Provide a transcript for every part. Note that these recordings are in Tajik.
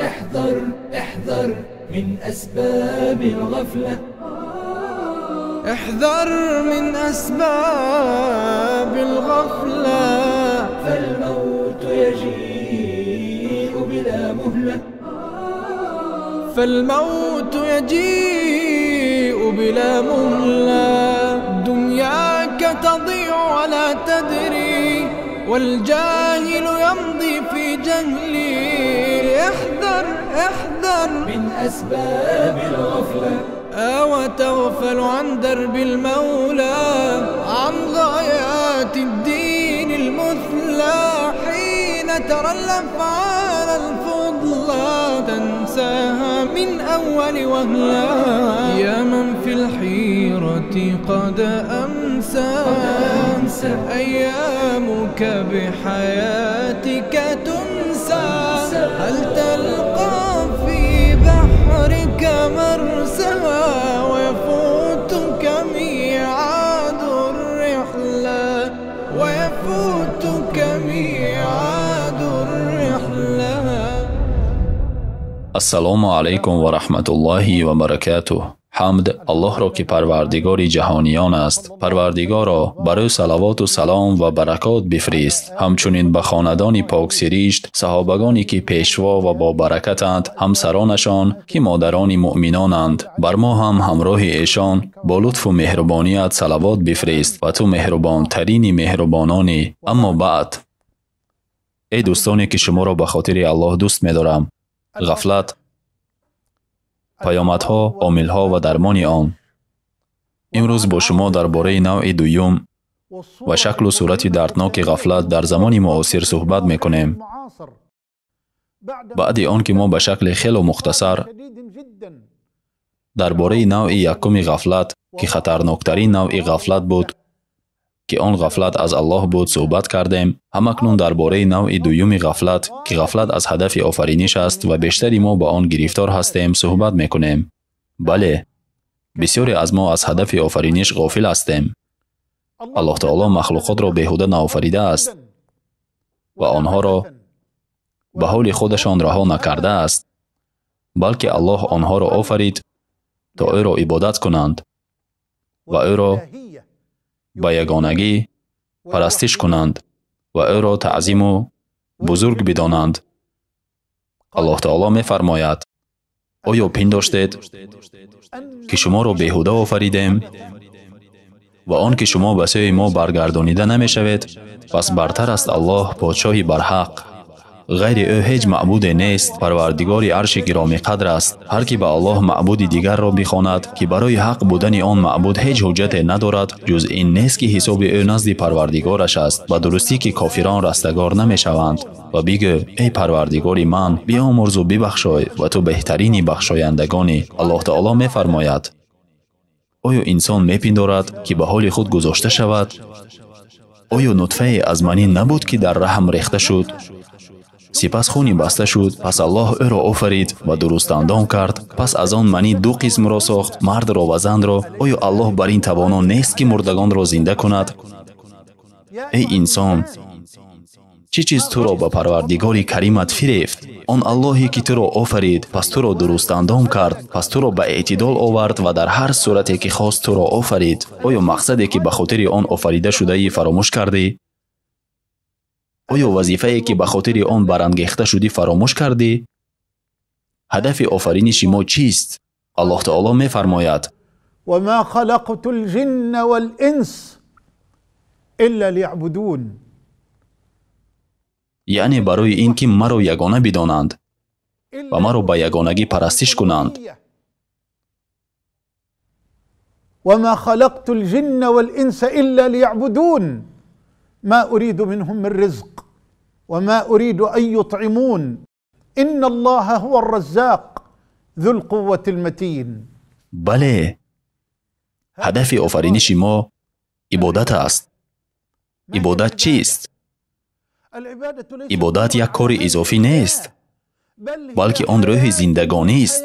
احذر احذر من أسباب الغفلة، احذر من أسباب الغفلة، فالموت يجيء بلا مهلة، فالموت يجيء بلا مهلة. دنياك تضيع ولا تدري، والجاهل يمضي في جهلي. احذر احذر من أسباب الغفلة، وتغفل عن درب المولى، عن غايات الدين المثلى. حين ترى الأفعال الفضلى تنساها من أول وهلة. يا من في الحيرة قد أمسى، أيامك بحياتك تنسى. هل تلقى في بحرك مرسى، ويفوتك ميعاد الرحلة، ويفوتك ميعاد الرحلة. Ассалому алайкум ва раҳматуллоҳи ва баракатуҳ. Ҳамд Аллоҳро, ки парвардигори ҷаҳониён аст. Парвардигоро, бар ӯ салавоту салом ва баракот бифирист. Ҳамчунин ба хонадони поксиришт, саҳобагоне ки пешво ва бобаракатанд, ҳамсаронашон ки модарони муъминонанд. Бар мо ҳам ҳамроҳи эшон бо лутфу меҳрубоният салавот бифирист ва ту меҳрубонтарини меҳрубононӣ. Аммо баъд, эй дӯстоне ки шуморо ба хотири Аллоҳ дӯст медорам, ғафлат, паёмадҳо, омилҳо ва дармони он. Имрӯз бо шумо дар бораи навъи дуюм ва шаклу сурати дардноки ғафлат дар замони муосир суҳбат мекунем. Баъди он ки мо ба шакли хело мухтасар дар бораи навъи якуми ғафлат, ки хатарноктарин навъи ғафлат буд, ки он ғафлат аз Аллоҳ буд, суҳбат кардем, ҳамакнун дар бораи навъи дуюми ғафлат, ки ғафлат аз ҳадафи офариниш аст ва бештари мо ба он гирифтор ҳастем, суҳбат мекунем. Бале, бисёре аз мо аз ҳадафи офариниш ғофил ҳастем. Аллоҳ таоло махлуқотро беҳуда наофаридааст ва онҳоро ба ҳоли худашон раҳо накардааст, балки Аллоҳ онҳоро офарид то ӯро ибодат кунанд ва ӯро ба ягонагӣ парастиш кунанд ва ӯро таъзиму бузург бидонанд. Аллоҳ таоло мефармояд: оё пиндоштед, ки шуморо беҳуда офаридем ва он ки шумо ба сӯи мо баргардонида намешавед? Пас бартар аст Аллоҳ, подшоҳи барҳақ. Ғайри ӯ ҳеҷ маъбуде нест. Парвардигори арши гиромиқадр аст. Ҳар ки ба Аллоҳ маъбуди дигарро бихонад, ки барои ҳақ будани он маъбуд ҳеҷ ҳуҷҷате надорад, ҷуз ин нест, ки ҳисоби ӯ назди парвардигораш аст. Ба дурустӣ ки кофирон растагор намешаванд. Ва бигӯ: эй парвардигори ман, биомӯрзу бибахшой ва ту беҳтарини бахшояндагонӣ. Аллоҳ таоло мефармояд: оё инсон мепиндорад, ки ба ҳоли худ гузошта шавад? Оё нутфае аз манӣ набуд, ки дар раҳм рехта шуд? Сипас хуни баста шуд. Пас Аллоҳ ӯро офарид ва дурустандом кард. Пас аз он манӣ ду қисмро сохт, мардро ва занро. Оё Аллоҳ бар ин тавоно нест, ки мурдагонро зинда кунад? Эй инсон, чӣ чиз туро ба парвардигори каримат фирефт? Он Аллоҳе ки туро офарид, пас туро дурустандом кард, пас туро ба эътидол овард ва дар ҳар сурате ки хост туро офарид. Оё мақсаде ки ба хотири он офарида шудаӣ фаромӯш кардӣ? Оё вазифае ки ба хотири он барангехта шудӣ фаромӯш кардӣ? Ҳадафи офариниши мо чист? Аллоҳ таоло мефармояд: وما خلقت الجن والإنس إلا ليعبدون. Яъне барои ин ки маро ягона бидонанд ва маро ба ягонагӣ парастиш кунанд. وما خلقت الجن والإنس إلا ليعبدون ما أريد منهم من رزق وما أريد أن يطعمون إن الله هو الرزاق ذو القوة المتين. Бале, ҳадафи офариниши мо ибодат аст. Ибодат чист? Ибодат як кори изофӣ нест, балки он рӯҳи зиндагонист.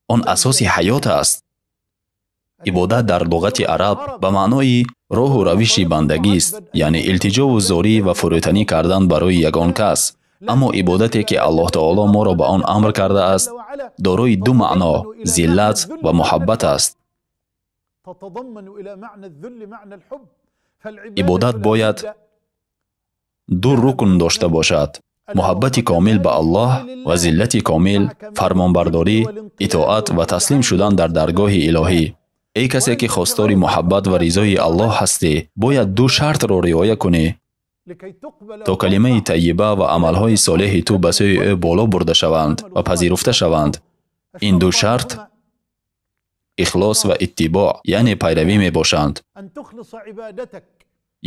Он асоси ҳаёт аст. Ибодат дар луғати араб ба маънои роҳу равиши бандагист, яъне илтиҷову зорӣ ва фурӯтанӣ кардан барои ягон кас. Аммо ибодате ки Аллоҳ таоло моро ба он амр кардааст, дорои ду маъно зиллат ва муҳаббат аст. Ибодат бояд ду рукн дошта бошад: муҳаббати комил ба Аллоҳ ва зиллати комил, фармонбардорӣ, итоат ва таслим шудан дар даргоҳи илоҳӣ. Эй касе ки хостори муҳаббат ва ризои Аллоҳ ҳастӣ, бояд ду шартро риоя кунӣ то калимаи тайиба ва амалҳои солеҳи ту ба сӯи ӯ боло бурда шаванд ва пазируфта шаванд. Ин ду шарт ихлос ва иттибоъ, яъне пайравӣ мебошанд.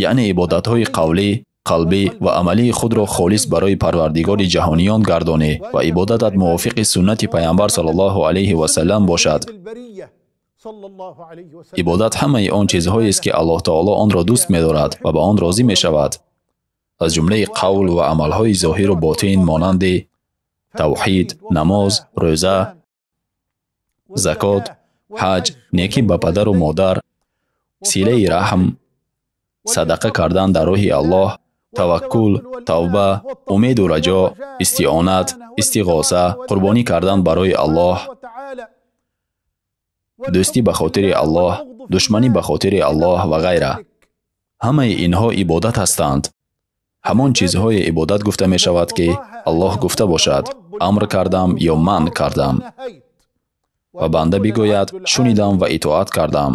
Яъне ибодатҳои қавлӣ, қалбӣ ва амалии худро холис барои Парвардигори ҷаҳониён гардонӣ ва ибодатат мувофиқи суннати Пайғамбар саллаллоҳу алайҳи васаллам бошад. Ибодат ҳамаи он чизҳоест ки Аллоҳ таоло онро дӯст медорад ва ба он розӣ мешавад, аз ҷумлаи қавл ва амалҳои зоҳиру ботин монанди тавҳид, намоз, рӯза, закот, ҳаҷ, некӣ ба падару модар, силаи раҳм, садақа кардан дар роҳи Аллоҳ, таваккул, тавба, умеду раҷо, истионат, истиғоса, қурбонӣ кардан барои Аллоҳ, дӯстӣ ба хотири Аллоҳ, душманӣ ба хотири Аллоҳ ва ғайра. Ҳамаи инҳо ибодат ҳастанд. Ҳамон чизҳое ибодат гуфта мешавад ки Аллоҳ гуфта бошад: амр кардам ё манъ кардам, ва банда бигӯяд: шунидам ва итоат кардам.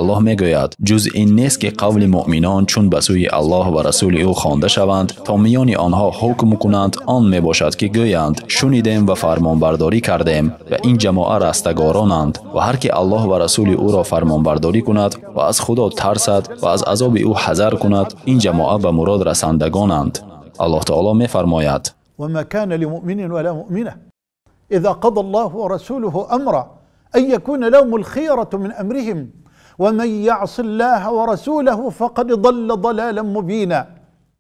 Аллоҳ мегӯяд: ҷуз ин нест ки қавли муъминон чун ба сӯи Аллоҳ ва расули ӯ хонда шаванд, то миёни онҳо ҳукм кунанд, он мебошад ки гӯянд: шунидем ва фармонбардорӣ кардем, ва ин ҷамоа растагоронанд. Ва ҳар ки Аллоҳ ва расули ӯро фармонбардорӣ кунад ва аз Худо тарсад ва аз азоби ӯ ҳазар кунад, ин ҷамоа ба мурод расандагонанд. Аллоҳ таоло мефармояд: وما كان لمؤمن ولا مؤمنة إذا قضى الله ورسوله أمرا أن يكون لهم الخيرة من أمرهم ومن يعص الله ورسوله فقد ضل ضلالا مبينا.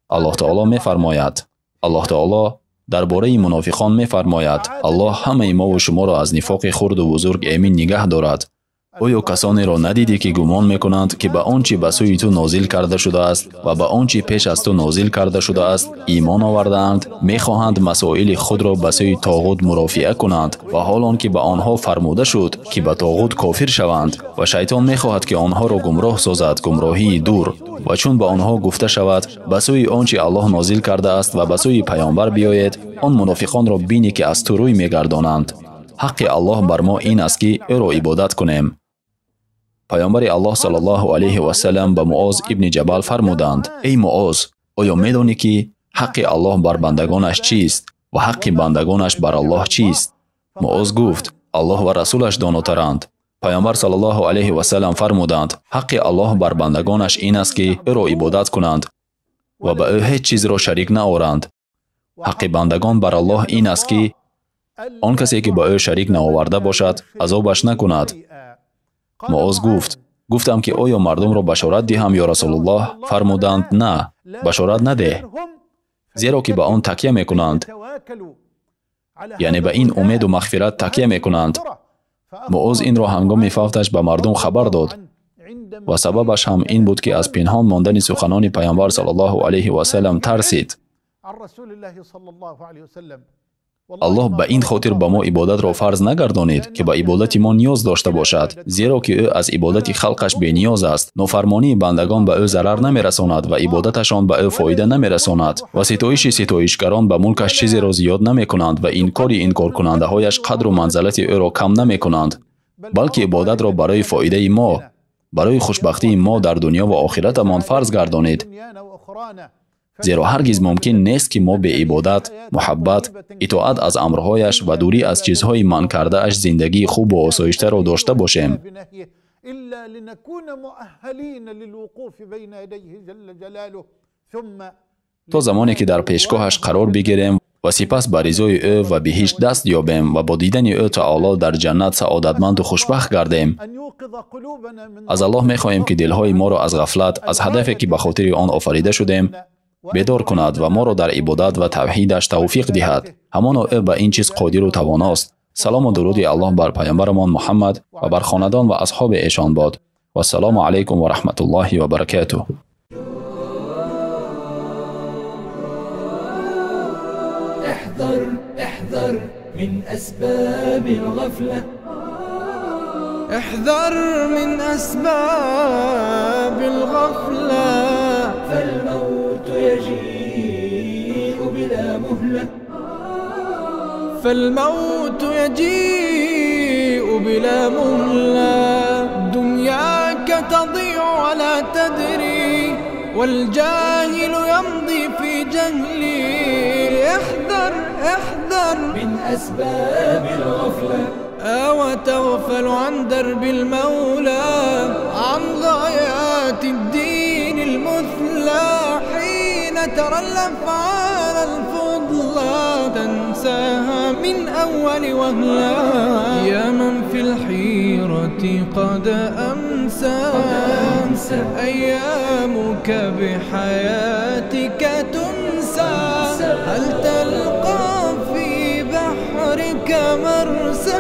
Аллоҳ таоло мефармояд. Аллоҳ таоло дар бораи мунофиқон мефармояд: Аллоҳ ҳамаи мову шуморо аз нифоқи хурду бузург эмин нигаҳ дорад. Оё касонеро надидӣ ки гумон мекунанд ки ба он чи ба сӯи ту нозил карда шудааст ва ба он чи пеш аз ту нозил карда шудааст имон овардаанд, мехоҳанд масоили худро ба сӯи тоғут мурофиа кунанд, ва ҳол он ки ба онҳо фармуда шуд ки ба тоғут кофир шаванд, ва шайтон мехоҳад ки онҳоро гумроҳ созад, гумроҳии дур. Ва чун ба онҳо гуфта шавад: ба сӯи он чи Аллоҳ нозил кардааст ва ба сӯи Пайғамбар биёед, он мунофиқонро бинӣ ки аз ту рӯй мегардонанд. Ҳаққи Аллоҳ бар мо ин аст ки ӯро ибодат кунем. Пайғамбари Аллоҳ саллаллоҳу алайҳи васаллам ба Муоз ибни Ҷабал фармуданд: эй Муоз, оё медонӣ ки ҳаққи Аллоҳ бар бандагонаш чист ва ҳаққи бандагонаш бар Аллоҳ чист? Муоз гуфт: Аллоҳ ва расулаш донотаранд. Пайғамбар саллаллоҳу алайҳи васаллам фармуданд: ҳаққи Аллоҳ бар бандагонаш ин аст ки ӯро ибодат кунанд ва ба ӯ ҳеҷ чизро шарик наоранд. Ҳаққи бандагон бар Аллоҳ ин аст ки он касе ки ба ӯ шарик наоварда бошад, азобаш накунад. Муоз гуфт: гуфтам ки оё мардумро башорат диҳам ё Расулуллоҳ? Фармуданд: на, башорат надеҳ, зеро ки ба он такя мекунанд, яъне ба ин умеду мағфират такя мекунанд. Муоз инро ҳангоми фавташ ба мардум хабар дод ва сабабаш ҳам ин буд ки аз пинҳон мондани суханони Пайғамбар саллаллоҳу алайҳи васаллам тарсид. Аллоҳ ба ин хотир ба мо ибодатро фарз нагардонид ки ба ибодати мо ниёз дошта бошад, зеро ки ӯ аз ибодати халқаш бениёз аст. Нофармонии бандагон ба ӯ зарар намерасонад ва ибодаташон ба ӯ фоида намерасонад, ва ситоиши ситоишгарон ба мулкаш чизеро зиёд намекунанд ва инкори инкоркунандаҳояш қадру манзалати ӯро кам намекунанд, балки ибодатро барои фоидаи мо, барои хушбахтии мо дар дунё ва охиратамон фарз гардонид. Зеро ҳаргиз мумкин нест ки мо бе ибодат, муҳаббат, итоат аз амрҳояш ва дурӣ аз чизҳои манъ кардааш зиндагии хубу осоиштаро дошта бошем. То замоне ки дар пешгоҳаш қарор бигирем ва сипас ба ризои ӯ ва биҳишт даст ёбем ва бо дидани ӯ таоло дар ҷаннат саодатманду хушбахт гардем. Аз Аллоҳ мехоҳем ки дилҳои моро аз ғафлат, аз ҳадафе ки ба хотири он офарида шудем, бедор кунад ва моро дар ибодат ва тавҳидаш тавфиқ диҳад. Ҳамоно ӯ ба ин чиз қодиру тавоност. Салому дуруди Аллоҳ бар паёмбарамон Муҳаммад ва бар хонадон ва асҳоби эшон бод. Вассалому алайкум ва раҳматуллоҳи ва баракатуҳ. احذر احذر من أسباب الغفلة، احذر من أسباب الغفلة، فالموت يجيء بلا مهلة، فالموت يجيء بلا مهلة. دنياك تضيع ولا تدري، والجاهل يمضي في جهلي. احذر احذر من أسباب الغفلة، وتغفل عن درب المولى، عن غايات الدين المثلى. حين ترى الأفعال الفضلى تنساها من أول وهلة. يا من في الحيرة قد أمسى، أيامك بحياتك تنسى. هل تلقى في بحرك مرسى؟